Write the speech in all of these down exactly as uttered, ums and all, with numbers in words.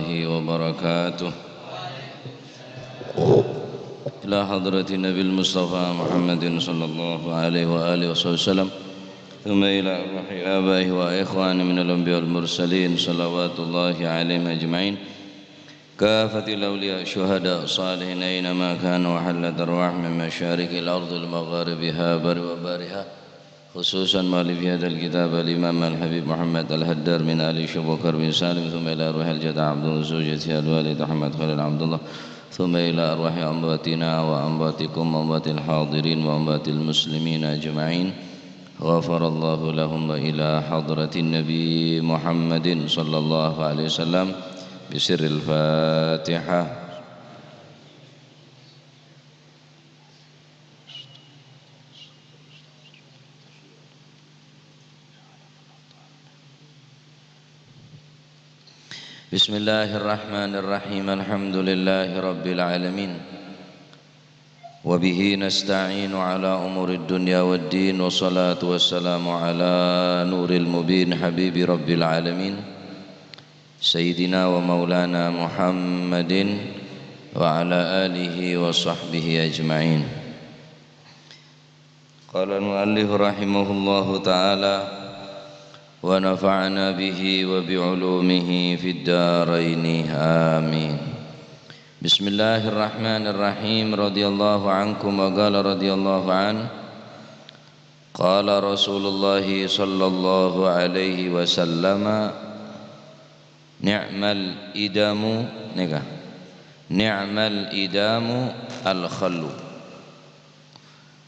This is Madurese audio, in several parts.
وبركاته. إلى حضرة النبي المصطفى محمد صلى الله عليه وآله وصحبه وسلم. ثم إلى أرواح آبائه وإخوانه من الأنبياء والمرسلين صلوات الله عليهم أجمعين. كافة الأولياء الشهداء الصالحين أينما كانوا، وحلت أرواحهم من مشارق الأرض لمغاربها بر وبحرها، خصوصا مؤلف هذا الكتاب الإمام الحبيب محمد الهدار من آل الشيخ بكر بن سالم، ثم إلى روح الجد عبد الله زوجته الوالد أحمد خليل عبد الله، ثم إلى أرواح أمواتنا وأمواتكم وأموات الحاضرين وأموات المسلمين أجمعين. غفر الله لهم وإلى حضرة النبي محمد صلى الله عليه وسلم بسر الفاتحة. بسم الله الرحمن الرحيم. الحمد لله رب العالمين. وبه نستعين على أمور الدنيا والدين، والصلاة والسلام على نور المبين حبيب رب العالمين، سيدنا ومولانا محمد وعلى آله وصحبه أجمعين. قال المؤلف رحمه الله تعالى، ونفعنا به وبعلومه في الدارين، آمين. بسم الله الرحمن الرحيم. رضي الله عنكم، وقال رضي الله عنه، قال رسول الله صلى الله عليه وسلم، نعم الإدام، nèka, نعم الإدام الخل.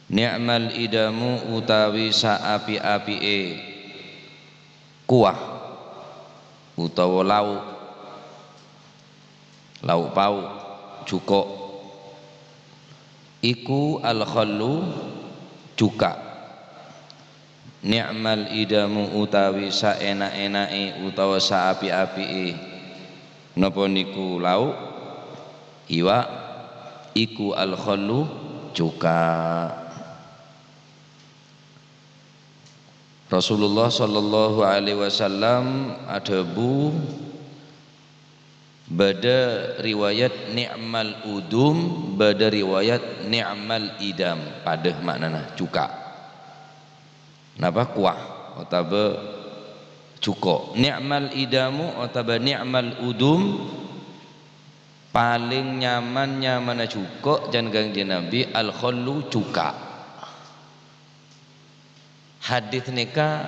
Ni'mal idamu utawi saapi-api'e kuah utawa lau', lau' pau', jhuko'. Iku al-khallu, cuka'. Ni'mal idamu utawi saena'-ena'e utawa saapi-api'e napa niku lau', iwa', iku al-khallu, cuka'. Rasulullah sallallahu alaihi wasallam adhâbu, bâdâ riwayat ni'mal udum, bâdâ riwayat ni'mal idam, padâ ma'nana, cuka'. Napa? Kuah otabâ jhuko'. Ni'mal idamu otabâ ni'mal udum, palèng nyaman-nyamanna jhuko' can Kanjeng Nabi, al-khallu, cuka'. Hadits nèka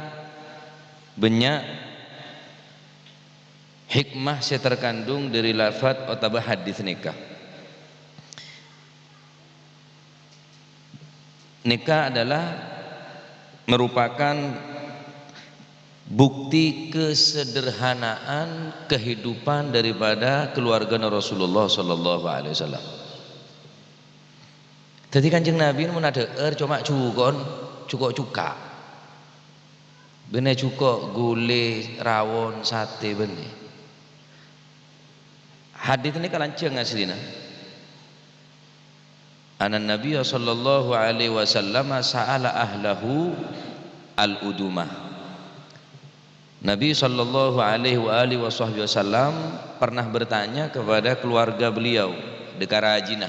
bânnya' hikmah sè terkandung dâri lafat otabâ hadits nèka. Nèka adalah merupakan bukti kesederhanaan kehidupan daripada keluargana Rasulullah sallallahu alaihi wasallam. Dhâddhi Kanjeng Nabi mon adhâ'âr coma jhuko'en, jhuko' cuka'. Bânnè jhuko' ghulè, rawon, satè bânnè. Hadits nèka lanjhâng aslina. Anna Nabiyya sallallahu alaihi wasallam sa'ala ahlahu al-udumah. Nabi sallallahu alaihi wa alihi wasahbihi wasallam pernah bertanya kepada keluarga beliau, dâ' karajina.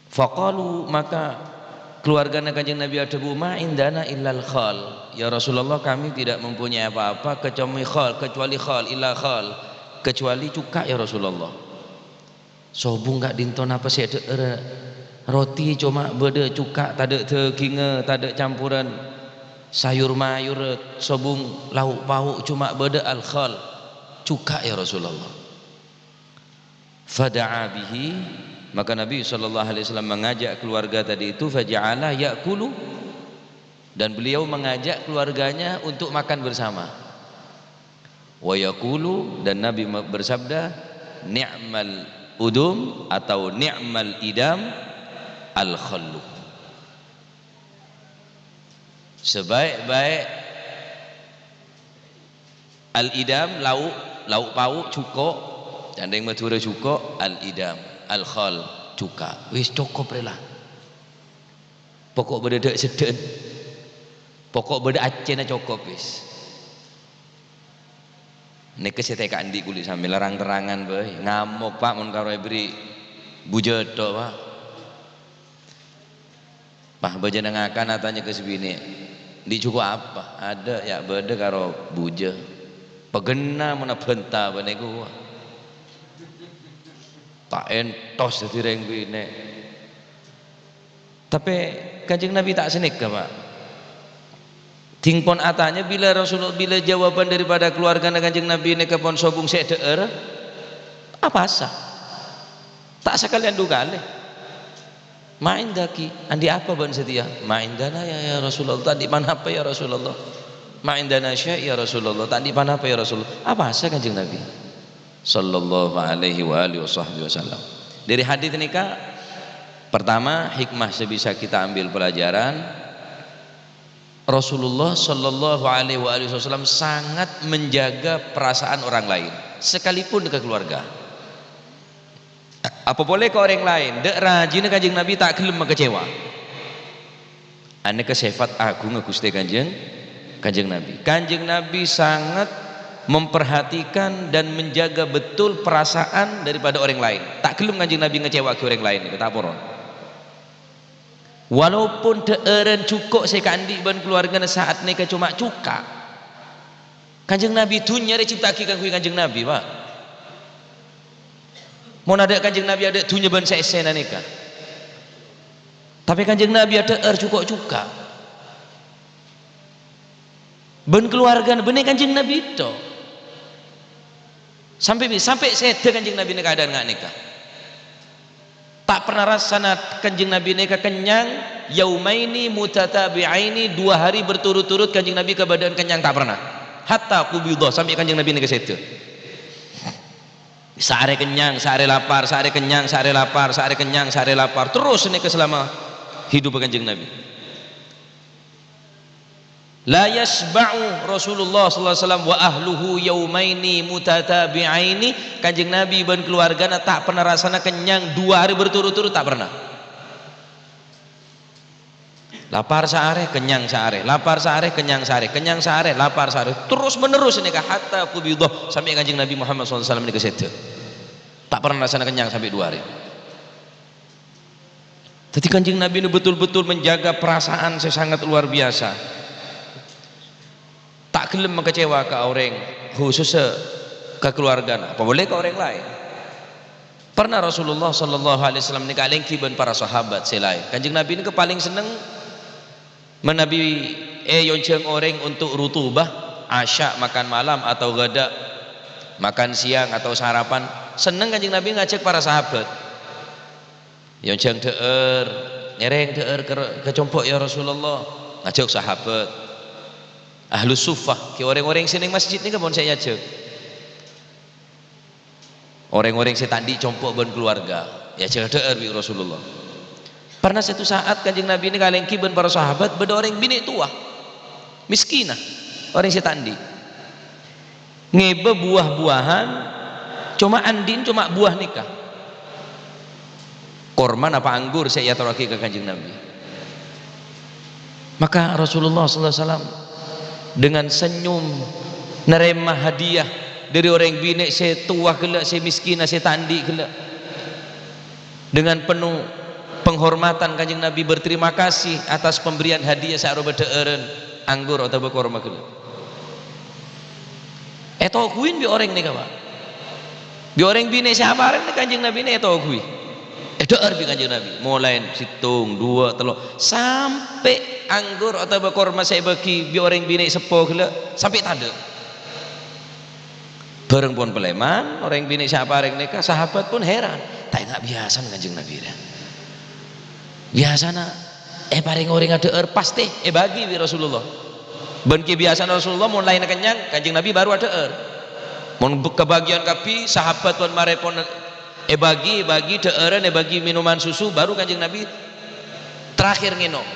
Faqalu, maka keluargana Kanjeng Nabi adhâbu, "Ma indana illal khal." "Ya Rasulullah, kami tidak mempunyai apa-apa kecuali khal, kecuali khal, illa khal, kecuali cuka', ya Rasulullah." Sobung ka'dinto napa sè èdhâ'âr? Roti coma bâdâ cuka', tadâ' dhâgingnga, tadâ' camporan sayur mayur, sobung lau' pau' coma bâdâ al-khal, cuka', ya Rasulullah. Fada'a bihi, maka Nabi sallallahu alaihi wasallam mengajak keluarga tadi itu, faja'ala ya'kulu, dan beliau mengajak keluarganya untuk makan bersama. Wa yaqulu, dan Nabi me-, bersabda, "Ni'mal udum atau ni'mal idam al-khallu." Sebaik-baik al-idam, lau', lau' pau', jhuko', can rèng Madhurâ jhuko', al-idam, al-khal, cuka'. Wis cokop rè la. Pokok bâdâ dâ'-sèddhâ'ân. Pokok bâdâ accèna cokop wis. Nèka sè tèka andi' kulâ samè larang-terrangan bhâi. Ngamok, Pak, mon karo èberri' bujâ tok, Pak. Pas bâjâna ngakan atanya ka sè binè', "Andi' jhuko' apa?" "Adâ', ya' bâdâ karo bujâ." Paghenna mon abhânta bâ nèko. Ta' entos dhâddhi rèng binè'. Tapè Kanjeng Nabi ta' sanèka, Pak. Dhing pon atanya, bilâ Rasulullah, bilâ jawaban daripada keluargana Kanjeng Nabi nèka pon sobung sè dhâ'âr, apasa? Ta' sakalèyan du kalè. "Ma indaki, andi' apa bâ'na satèya?" "Ma indana ya, ya Rasulullah, ta' andi' ponapa ya Rasulullah. Ma indana syai' ya Rasulullah, ta' andi' ponapa ya Rasulullah." Apasa Kanjeng Nabi? Sallallahu alaihi wa alihi wasahbihi wasallam. Dari hadis nèka, pertama, hikmah sè bisa kita ambil pelajaran, Rasulullah sallallahu alaihi wa alihi wasallam sangat menjaga perasaan orang lain, sekalipun ke keluarga. Apa polè ka orèng laèn, dâ' rajina Kanjeng Nabi ta' ghellem makecewa. Anèka sèfat aghungnga Ghustè Kanjeng, Kanjeng Nabi. Kanjeng Nabi sangat memperhatikan dan menjaga betul perasaan daripada orèng laèn. Ta' ghellem Kanjeng Nabi ngecewa'aghi orèng laèn, ta' poron. Walaupun dhâ'ârân jhuko' sè èkaandi' bân keluargana sa'at nèka coma cuka'. Kanjeng Nabi, dhunnya rè ècipta'aghi kaangghuy Kanjeng Nabi, Pak. Mon adâ' Kanjeng Nabi, adâ' dhunnya bân sè èssèna nèka. Tapè Kanjeng Nabi adhâ'âr jhuko' cuka'. Bân keluargana bânnè Kanjeng Nabi tok. Sampè' bi-, sampè' sèdhâ Kanjeng Nabi nèka adâ'ân nga' nèka. Ta' pernah rassana Kanjeng Nabi nèka kennyang, yaumaini mutatabi'aini, dua hari berturut-turut Kanjeng Nabi kabâdâ'ân kennyang ta' pernah. Hatta qubidha, sampè' Kanjeng Nabi nèka sèdhâ. Saarè kennyang, saarè lapar, saarè kennyang, saarè lapar, saarè kennyang, saarè lapar. Terros nèka selama hidup Kanjeng Nabi. La yasyba'u Rasulullah sallallahu alaihi wasallam wa ahluhu yaumaini mutatabi'aini. Kanjeng Nabi bân keluargana ta' pernah rassana kennyang dua hari berturut-turut, ta' pernah. Lapar saarè, kennyang saarè, lapar saarè, kennyang saarè, kennyang saarè, lapar saarè. Terros-menerros nèka hatta qubidha, sampè' Kanjeng Nabi Muhammad sallallahu alaihi wasallam nèka sèdhâ. Ta' pernah rassana kennyang sampè' dua hari. Dhâddhi Kanjeng Nabi ini betul-betul menjaga perasaan sè sangat luar biasa. Ta' ghellem makecewa ka orèng, khusussa ka keluargana, apa polè ka orèng laèn. Pernah Rasulullah sallallahu alaihi wasallam nèka alèngghi bân para sahabat sè laèn. Kanjeng Nabi nèka palèng senneng manabi èyonjhâng orèng untuk rutubah, asya, makan malam, atau ghada, makan siang atau sarapan. Senneng Kanjeng Nabi ngajhâk para sahabat. Èyonjhâng dhâ'âr, ngèrèng dhâ'âr ka, ka compo', "Ya Rasulullah," ngajhâk sahabat. Ahlus suffah, ghi' orèng-orèng sè neng masjid nèka pon sè èajhâk. Orèng-orèng sè ta' andi' compo' bân keluarga, èajhâk dhâ'âr bi' Rasulullah. Pernah sèttong sa'at Kanjeng Nabi nèka alèngghi bân para sahabat, bâdâ orèng binè' towa, miskinah, orèng sè ta' andi'. Ngèbâ buwâ-buwâhan, coma andi'na coma buwâ nèka. Korma napa anggur sè èatorraghi ka Kanjeng Nabi. Maka Rasulullah sallallahu alaihi wasallam dengan senyum narèma hadiah dâri orèng binè' sè towa ghellâ', sè miskinah, sè ta' andi' ghellâ'. Dengan penuh penghormatan Kanjeng Nabi berterima kasih atas pemberian hadiah sè aropa dhâ'ârân, anggur otabâ korma ghellâ'. Ètoghuwi bi' orèng nèka, Pak. Bi' orèng binè' sè aparèng Kanjeng Nabi nè ètoghuwi. Èdhâ'âr bi' Kanjeng Nabi. Molaè sèttong, duwâ', tello', sampè' anggur otabâ korma sè èbâghi bi' orèng binè' seppo ghellâ', sampè' tadâ'. Bhâreng pon palèman, orèng binè' sè aparèng nèka, sahabat pon heran. Ta' enga' biyasana Kanjeng Nabi rèya. Biyasana èparèng orèng adhâ'âr pastè èbâghi bi' Rasulullah. Bân kabiyasaan Rasulullah mon laènna kennyang, Kanjeng Nabi baru adhâ'âr. Mon b-, kabâgiyân kabbhi, sahabat pon marè pon èbâghi, èbâghi dhâ'ârân, èbâghi minuman susu, baru Kanjeng Nabi terakhir ngènom.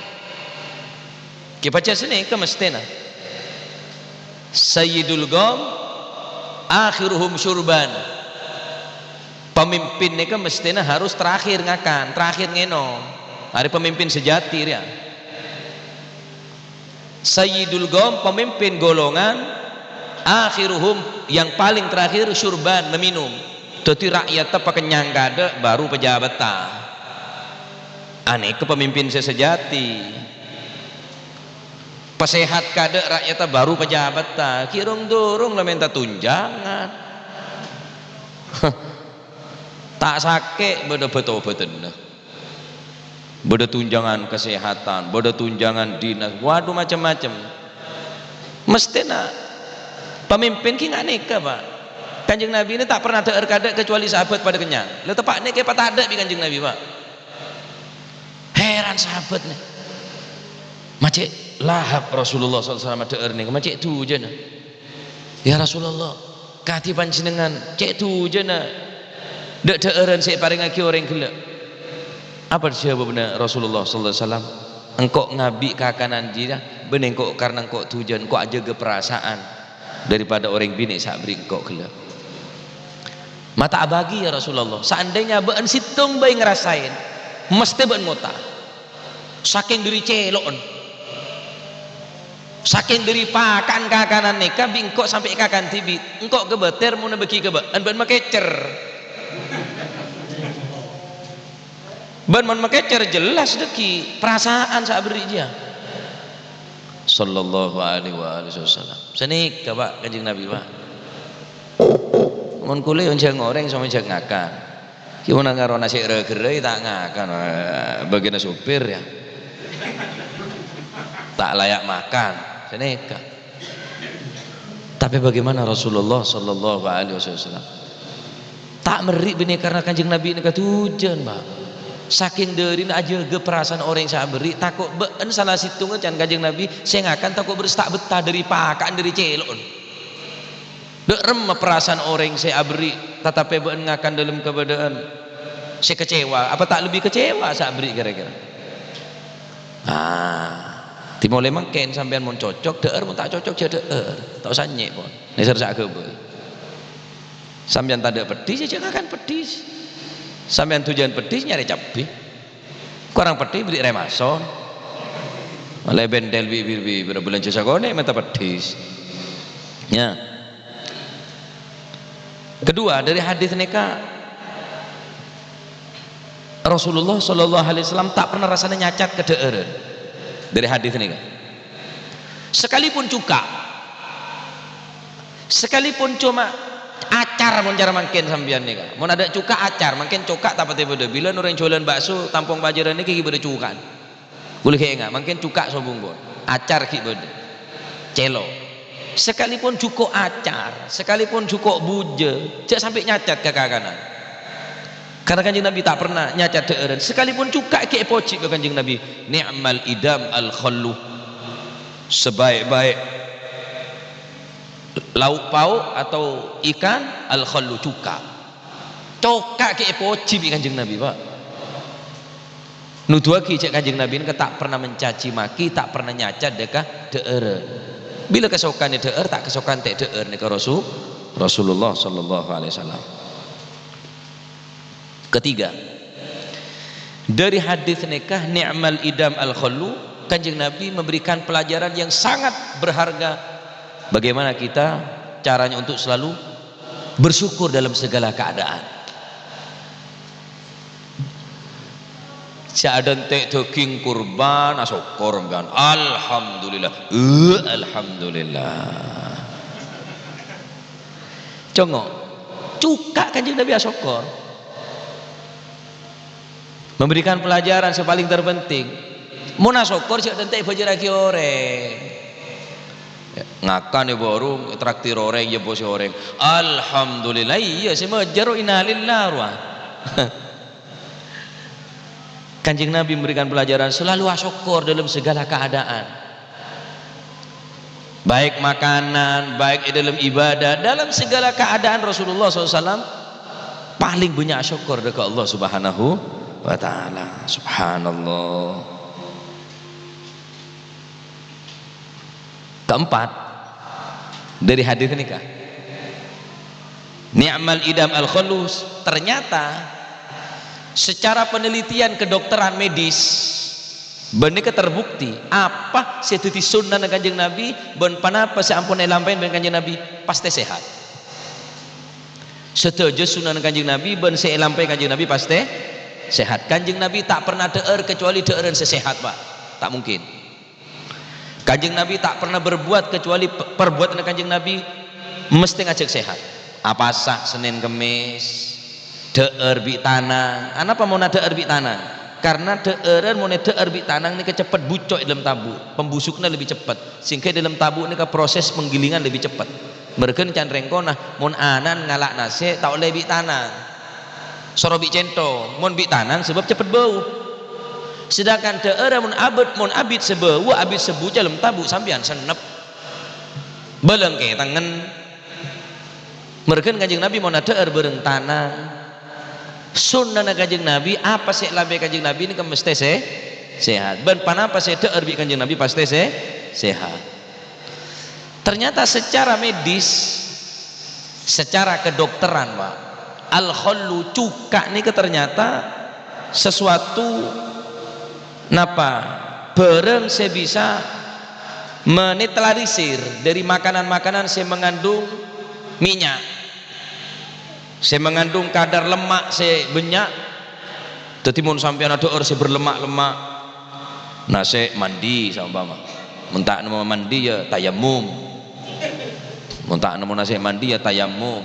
Ghi' pajhât sanèka mestèna. Sayyidul qaum akhiruhum syurban. Pemimpin nèka mestèna harus terakhir ngakan, terakhir ngènom. Arèya pemimpin sejati rèya. Sayyidul qaum, pemimpin golongan, Akhiruhum, yang paling terakhir, syurban, meminum. Dhâddhi ra'yatta pakennyang kaadâ', baru pejabatta. Anèka pemimpin sè sejati. Pasehat kaadâ', ra'yatta, baru pejabatta. Ghi' rong-durung la mènta tunjangan. Ta' sakè' bâdâ bâto-bâtona. Bâdâ tunjangan kasehatan, bâdâ tunjangan dinas, waduh, macem-macem. Mesthèna pamimpin ghi' nga' nèka, Pa'. Kanjeng Nabi nè ta' pernah dhâ'âr kaadâ' kecuali sahabat padâ kennyang. La teppa'na kè patadâ' bi' Kanjeng Nabi, Pa'. Heran sahabat nè. Ma' cè' lahap Rasulullah sallallahu alaihi wasallam dhâ'âr nèka, ma' cè' dujâna. "Ya Rasulullah, kadhi panjhennengngan cè' dujâna dâ'-dhâ'ârân sè èparèngaghi orèng ghellâ'." Apa jâwâbbhâ Rasulullah sallallahu alaihi wasallam? "Engko' ngabi' kakanan jiyâ, bânnè engko' karna engko' dujân, engko' ajâgâ perasaan daripada orèng binè' sè aberri' engko' ghellâ'." "Ma' ta' abâgi, ya Rasulullah. Saandhâjâ bâ'ân sèttong bhâi ngarasaèn, mesthè bâ'ân ngota." Sakèng dhâri cèlo'en. Sakèng dhâri paka'an kakanan nèka, bi' engko' sampè' kakan dhibi'. Engko' kabâter mon abâgi ka bâ'ân, bâ'ân makècèr. Bâ'ân mon makècèr, jelas dhâggi' perasaan sè aberri' jiyâ. Sallallahu alaihi wa alihi wasallam. Sanèka, Pa', Kanjeng Nabi, Pa'. Mon kulâ jhâng orèng, soma jhâng ngakan. Ghi' mon ngarona sè rè-ghârâi ta' ngakan, eh, bâgiyânna sopir, ya. Ta' layak makan, sanèka. Tapè bagaimana Rasulullah sallallahu alaihi wasallam? Ta' merri' bânnè karna Kanjeng Nabi nèka dujân, Pa'. Sakèng dhârina ajâgâ perasaan orèng sè aberri', tako' bâ'ân sala sèttongnga can Kanjeng Nabi sè ngakan tako' bârâs ta' bettah dhâri paka'an dhâri cèlo'en. Dâ' remma perasaan orèng sè aberri', tatapè bâ'ân ngakan dâlem kabâdâ'ân sè kecewa, apa ta' lebbi kecewa sè aberri' kèra-kèra? Ah, dimolè mangkèn sampèyan mon cocok, dhâ'âr, mon ta' cocok, jhâ' dhâ'âr. Ta' osa nyè', pon. Nèser sè aghâbây. Sampèyan tadâ' peddhis, jhâ' ngakan peddhis. Sampèyan dujân peddhis, nyarè cabbhi. Korang peddhis, bâri' rèmason. Ollè bentèl bi-, bi-, bi-, bâlânjhâ sakonè' mènta peddhis. Ya. Kedua, dari hadis nèka, Rasulullah sallallahu alaihi wasallam ta' pernah rassana nyacat ka dhâ'ârân. Dari hadis nèka. Sekalipun cuka', sekalipun coma acar, mon cara mangkèn sampèyan nèka. Mon adâ' cuka', acar, mangkèn cuka' ta' patè bâdâ. Bilân orèng jhuwâlân bakso, tampong pajhârân nèka ghi' bâdâ cuka'na. Kulâ ghi' enga', mangkèn cuka' sobung, pon. Acar ghi' bâdâ. Cèlo. Sekalipun jhuko' acar, sekalipun jhuko' bujâ, jhâ' sampè' nyacat ka kakanan. Karna Kanjeng Nabi ta' pernah nyacat dhâ'ârân. Sekalipun cuka' ghi' èpojhi bi' Kanjeng Nabi. "Ni'mal idam al-khallu." Sebaik-baik lauk pauk atau ikan, al-khallu, cuka'. Cuka' ghi' èpojhi bi' Kanjeng Nabi, Pa'. Nuduwâghi jhâ' Kanjeng Nabi nèka ta' pernah mencaci maki, ta' pernah nyacat dâ' ka dhâ'ârân. Bilâ kasokanè dhâ'âr, ta' kasokan ta' dhâ'âr nèka Rasul-, Rasulullah sallallahu alaihi wasallam. Ketiga, dari hadis nèka, "Ni'mal idam al-khallu," Kanjeng Nabi memberikan pelajaran yang sangat berharga. Bagaimana kita caranya untuk selalu bersyukur dalam segala keadaan. Sè adântè' dâging kurban, asokkor sampèyan. Alhamdulillah. Eh, alhamdulillah. Congo'. Cuka' Kanjeng Nabi asokkor. Memberikan pelajaran sè palèng terpenting. Mon asokkor jhâ' dântè' èbhâjârraghi orèng. Ngakan è warung, traktir orèng, èyembosè orèng. Alhamdulillah, iyâ, sè majâr, innalillah, rowa. Kanjeng Nabi memberikan pelajaran selalu asokkor dalam segala keadaan. Baik makanan, baik è dâlem ibadah, dalam segala keadaan Rasulullah sallallahu alaihi wasallam palèng bânnya' asokkor dâ' ka Allah Subhanahu wa Ta'ala. Subhanallah. Keempat, dari hadis nèka, "Ni'mal idam al-khallu," ternyata secara penelitian kedokteran medis, Bân nèka terbukti, apa sè dhâddhi sunnana Kanjeng Nabi, bân ponapa sè ampon èlampaè bân Kanjeng Nabi, pastè sehat. Sadhâjâ sunnana Kanjeng Nabi bân sè èlampaè Kanjeng Nabi pastè sehat. Kanjeng Nabi ta' pernah dhâ'âr kecuali dhâ'ârân sè sehat, Pak. Ta' mungkin. Kanjeng Nabi ta' pernah berbuat kecuali pe-, perbuatan Kanjeng Nabi mesti ngajak sehat. Apasa Senin Kemis, dhâ'âr bi' tanang. Anapa mon adhâ'âr bi' tanang? Karena dhâ'ârân mon èdhâ'âr bi' tanang nèka ceppet bucco' è dâlem tabu', pembusuknya lebih cepat, sehingga è dâlem tabu' nèka proses penggilingan lebih cepat. Mergân can rèng kona, mon ana'na ngala' nasè', ta' ollè bi' tanang. Soro bi' cèntong, mon bi' tanang sabâb ceppet bâu. Sedangkan dhâ'ârân mon abit, mon abit sè bâu, abit sè bucco' è dâlem tabu' sampèyan sennep. Bâlâng kètengngen. Mergân Kanjeng Nabi mon adhâ'âr bhâreng tanang. Sunnana Kanjeng Nabi, apa sè èlampaè Kanjeng Nabi nèka mestè sè-, sehat. Bân ponapa sè èdhâ'âr bi' Kanjeng Nabi pastè sè-, sehat. Ternyata secara medis, secara kedokteran, Pak, al-khallu, cuka' nèka ternyata sesuatu, napa, bhârâng sè bisa menetralisir dari makanan-makanan sè mengandung minyak, sè mengandung kadar lemak sè bânnya'. Dhâddhi, mon sampèyan adhâ'âr sè berlemak-lemak, nasè' mandi, saompama. Mon ta' nemmo mandi, ya tayamum. Mon ta' nemmo nasè' mandi, ya tayamum.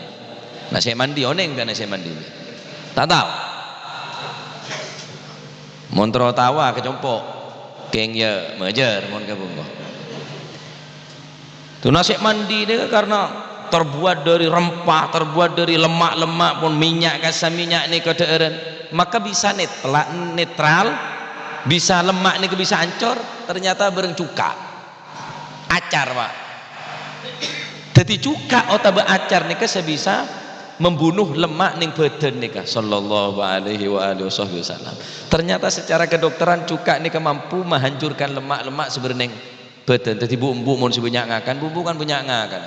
Nasè' mandi, onèng ta' nasè' mandi? Ta' tao? Mon terro tao, kacompo'. Kèng, ya majâr, mon kabungko. Tuh, nasè' mandi nèka karena terbuat dari rempah, terbuat dari lemak-lemak, pon minyak, kassa minyak nèka dhâ'ârân, maka bisa netla-, netral, bisa lemak nèka bisa ancor, ternyata bhâreng cuka'. Acar, Pak. Dhâddhi cuka' otabâ acar nèka sè bisa membunuh lemak nèng bhâdhân nèka. Sallallahu alaihi wa alihi wasahbihi wasallam. Ternyata secara kedokteran cuka' nèka mampu menghancurkan lemak-lemak sè bâdâ nèng bhâdhân. Dhâddhi bu'-embu' mon sè bânnya' ngakan, bu'-embu' kan bânnya' ngakan.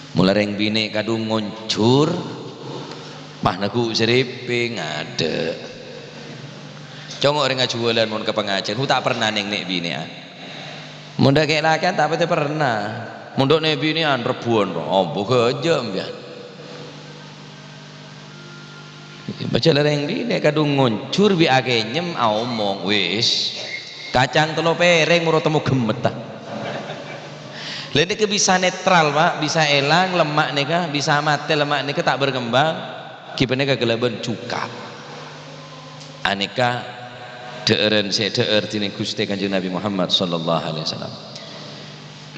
Mula rèng binè' kadhung ngonjhur, pas neggu' srèpèng, adâ'. Congo' rèng ajhuwâlân mon ka pangajhiyân, hu ta' pernah nèng nè' binè'an. Mon dâ' kè' lakè'an ta' patè pernah. Mon dâ' nè' binè'an rebbhuwân, ambu ghâjâ' sampèyan. Pajhâlâ rèng binè' kadhung ngonjhur bi' akènyem aomong, "Wis, kacang tello pèrèng moro temmo ghemmet, ta." Lha nèka bisa netral, Pak, bisa èlang lemak nèka, bisa matè lemak nèka, ta' berkembang, ghi panèka kalabân cuka'. Anèka dhâ'ârân sè èdhâ'âr dhinèng Ghustè Kanjeng Nabi Muhammad sallallahu alaihi wasallam.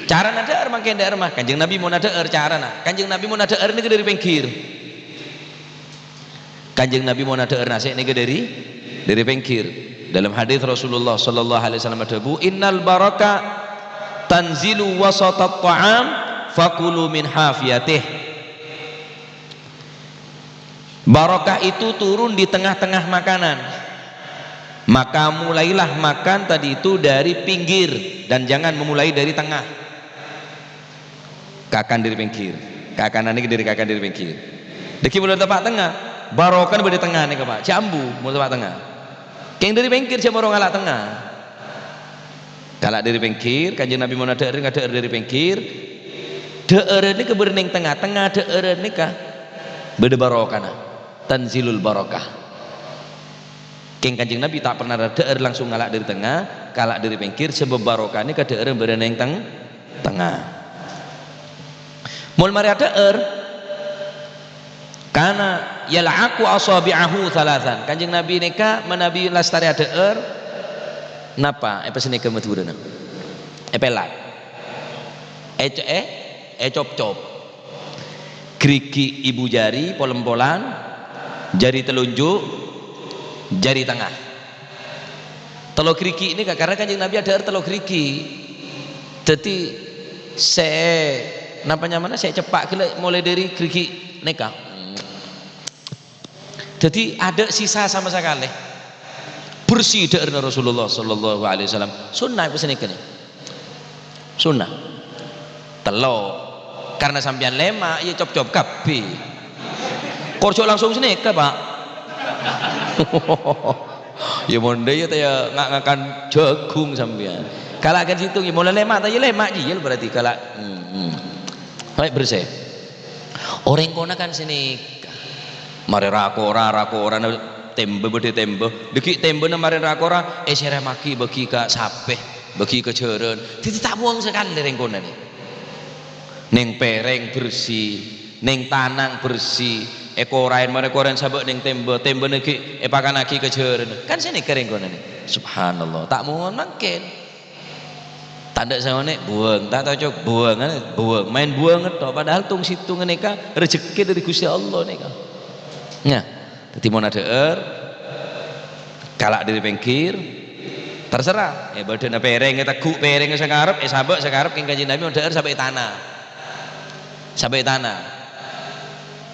Carana dhâ'âr mangkèn dhâ'âr mah, Kanjeng Nabi mon adhâ'âr carana. Kanjeng Nabi mon adhâ'âr nèka dâri pèngghir. Kanjeng Nabi mon adhâ'âr nasè' nèka dâri, dâri pèngghir. Dalam hadis Rasulullah sallallahu alaihi wasallam adhâbu, "Innal baraka tanzilu wasatat ta'am, fakulu min hafiyatih." Barokah itu turun di tengah-tengah makanan. Maka mulailah makan tadi itu dari pinggir dan jangan memulai dari tengah. Kakan dâri pèngghir. Kakanan nèka dâri, kakan dâri pèngghir. Dhâggi' mon teppa' tengnga, barokana bâdâ tengnga nèka, Pak. Jhâ' ambu mon teppa' tengnga. Kèng dâri pèngghir jhâ' moro ngala' tengnga. Kala' dâri pèngghir, Kanjeng Nabi mon adhâ'âr, ngadhâ'âr dâri pèngghir. Dhâ'ârân nèka bâdâ nèng tengnga, tengnga dhâ'ârân nèka bâdâ barokana. Tanzilul barokah. Kèng Kanjeng Nabi ta' pernah dhâ'âr langsung ngala' dâri tengnga, kala' dâri pèngghir, sabâb barokana kadhâ'ârân bâdâ nèng teng-, tengnga. Mon marè adhâ'âr, kana yal'aqu asabi'ahu thalathan. Kanjeng Nabi nèka manabi lastarè adhâ'âr, napa? Èpèsennèka Madhurâna. Èpèlak. Èco-, è-, ècopcop. Ghârighi' ibu jari, pol-empolan, jari telunju', jari tengnga. Tello ghârighi' nèka, karena Kanjeng Nabi adhâ'âr tello ghârighi'. Dhâddhi sè, napa nyamana, sè ceppa' ghellâ' molaè dâri ghârighi' nèka. Dhâddhi adâ' sisa sama sakalè. Bersih dhâ'ârna Rasulullah sallallahu alaihi wasallam. Sunnah èpèsennèka nèka. Sunnah. Tello'. Karena sampèyan lèma', ya cop-cop kabbhi. Kor jhâ' langsung sanèka, Pak. Ya mon dâ' iyâ ta' iyâ nga'-, ngakan jhâghung sampèyan. Kala' kan sèttong, ya mon la lèma' ta' iyâ lèma' jiyâ berarti kala'. Hmm, hmm. Baik, bersih. Orèng kona kan sanèka. Marè ra-kora, ra-korana tèmbâ bâdâ tèmbâ. Dâgghi' tèmbâna marè ra-kora, èsèrèmaghi bâgi ka sapè, bâgi ka jhârân. Dhâddhi ta' buwâng sakalè rèng kona nè. Neng pèrèng bersih, neng tanang bersih, èkoraèn marè koraèn sabâ' neng tèmbâ, tèmbâna ghi' èpakannaghi ka jhârân. Kan sanèka rèng kona nè. Subhanallah, ta' mon mangkèn. Tadâ' saonè, buwâng, ta' cocok, buwâng, buwâng, maèn buwâng tok, padahal tong-sèttongnga nèka rejhekkè dâri Ghustè Allah nèka. Nya, dhâddhi mon adhâ'âr, kala' dâri pèngghir, terserah. È bâdâna pèrèng, ètegghu' pèrèng sè ngarep, èsabâ' sè ngarep kèng Kanjeng Nabi, mon adhâ'âr sabâ' è tana. Sabâ' è tana.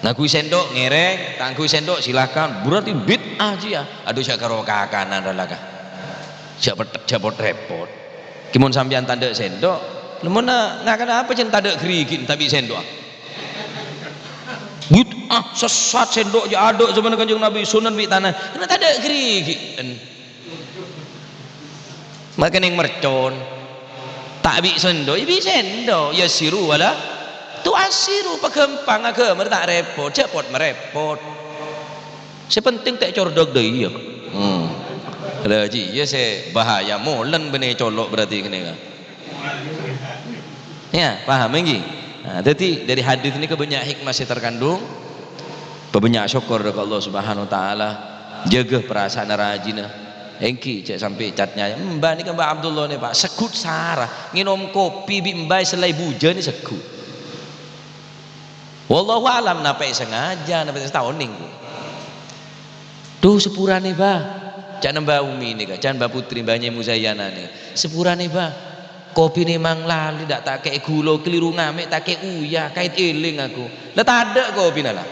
Ngangghuy sendok, ngèrèng, ta' ngangghuy sendok, silakan. Berarti bid'ah jiyâ. Adhu, jhâ' karo kakanan ra la ka. Jhâ' pet-, jhâ' pot-rèpot. Ghi mon sampèyan tadâ' sendok, lemonna ngakan apa jân tadâ' gherighi' ta' bi' sendok? Bid'ah, sessat, sendok jhâ' adâ' jhâmanna Kanjeng Nabi, sunan bi' tana. Karna tadâ' gherighi'. Makè neng mercon. Ta' bi' sendok, ya bi' sendok. Yassiru wala tu'assiru, paghâmpang aghâma ta' rèpot, jhâ' pot-marèpot. Sè penting ta' cordhâk dâ' iyâ. Hmm. La jiyâ sè bahaya, molèn bânnè colo' berarti kènè'. Ya, paham ènggi? Nah, dhâddhi dâri hadis nèka bânnya' hikmah sè terkandung. Pabânnya' sokkor ka Allah Subhanahu wa Ta'ala. Jâgâ parasaanna rajina. Ènggi, jhâ' sampè' cat nyayâ. Mbah nèka Mbah Abdullah nè, Pak, segghut sara. Ngènom kopi bi' mbah sè la èbujâ nè segghut. Wallahu a'lam, napè' sengaja, napè' sè taonèng. Duh, sepurana, Bah. Ca'na Mbah Umi nèka, ca'na Mbah Putri, Mbah Nyai Muzayyana nè. Sepurana, Bah. Kopina mang lalè, dâ' ta' kè'è ghulâ, keliru ngamè', ta' kè'è oya, kait èlèng aku. La tadâ' kopina, la.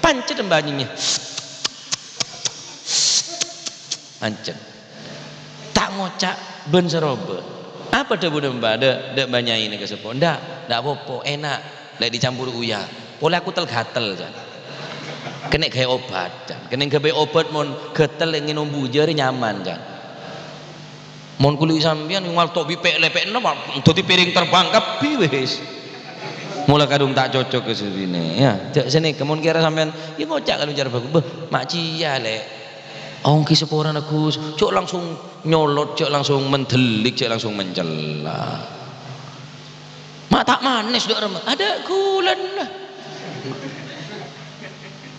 Pancet Mbah Nyai. Pancet. Ta' ngoca' bân saroba. Apa dhâbuna Mbah, dâ', dâ' Mbah Nyai nèka seppo? Endâ', endâ' apa-apa, èna'. Lè' ècampor oya. Polè aku tel-ghâtel, can. Kènè' ghâbây obat, can. Kènè' ghâbây obat mon ghâtel ngènom bujâ rè nyaman, can. Mon kulâ sampèyan ngalto' bi' pè'-lèpè'na, Pak, dhâddhi piring terbang kabbhi wis. Mola kadhung ta' cocok ka sè binè', ya. Jhâ' sanèka, mon kèra sampèyan, ya ngoca' kalabân cara bhâghus, "Bâh, ma' jiyâ, Lè'." Ongghi saporana, Gus. Jhâ' langsung nyolot, jhâ' langsung mendelik, jhâ' langsung mencela. Ma' ta' manis, dâ' remma. Adâ' ghulâna.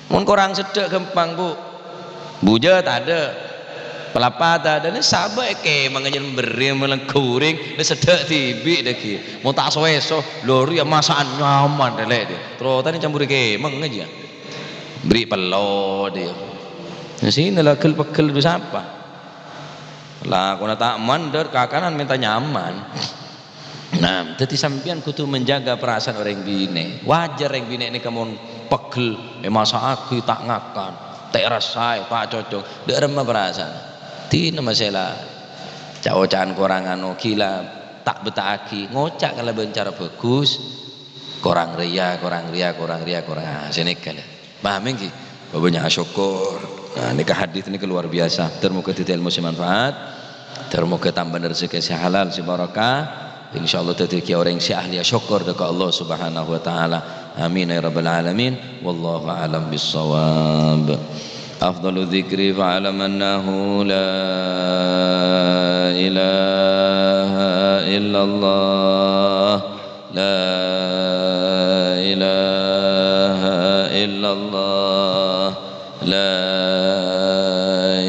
Mon korang seddhâ' ghâmpang, Bu. Bujâ tadâ'. Palapa tadâ'. Nè sabâ' è kèmang nyemberi maleng gorèng, nè seddhâ' dhibi' dâggi'. Mon ta' so-èso, lho rèya masakan nyaman dâlè' dhi. Terro tadâ' campori kèmang jiyâ. Bâri' pello dhi. Nè sènè la ghel-pegghel dhu sapa? Lakona ta' mandhâr, kakanan mènta nyaman. Nah, dhâddhi sampèyan kodhu menjaga perasaan orèng binè'. Wajâr orèng binè' nèka mon pegghel, èmasa'aghi ta' ngakan, ta' èrasaè, ta' cocok. Dâ' remma perasaan. Dina masèla ca'-oca'an korang anu, ghilâ ta' betta'aghi, ngoca' kalabân cara bhâghus, korang rèya, korang rèya, korang rèya, korang, ah, sanèka la. Paham ènggi? Pabânnya' sokkor. Nah, nèka hadis nèka luar biasa. Ter-moga dhâddhi èlmo sè manfaat. Ter-moga tambâna rejhekkè sè halal, sè barokah. Insyaallah dhâddhi kèya orèng sè ahli asokkor dâ' ka Allah Subhanahu wa Ta'ala. Amin ya rabbal alamin. Wallahu a'lam bissawab. Afdalu dzikri fa'lam annahu la ilaha illallah. La ilaha illallah. La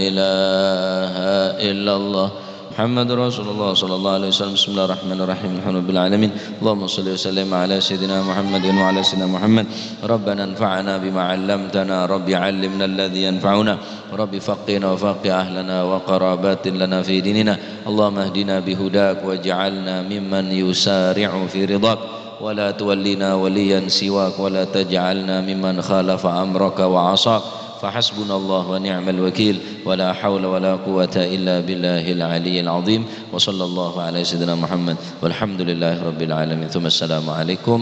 ilaha illallah. Muhammadur Rasulullah sallallahu alaihi wasallam. Bismillahirrahmanirrahim. Alhamdulillahirabbil alamin. Allahumma shalli wa sallim ala sayyidina Muhammadin wa ala sayyidina Muhammad. Rabbana anfa'na bima 'allamtana. Rabbi 'allimna alladzi yanfa'una. رب فقهنا وفقه أهلنا وقرابات لنا في ديننا. اللهم اهدنا بهداك واجعلنا ممن يسارع في رضاك، ولا تولنا وليا سواك، ولا تجعلنا ممن خالف أمرك وعصاك. فحسبنا الله ونعم الوكيل، ولا حول ولا قوة إلا بالله العلي العظيم. وصلى الله على سيدنا محمد، والحمد لله رب العالمين. ثم السلام عليكم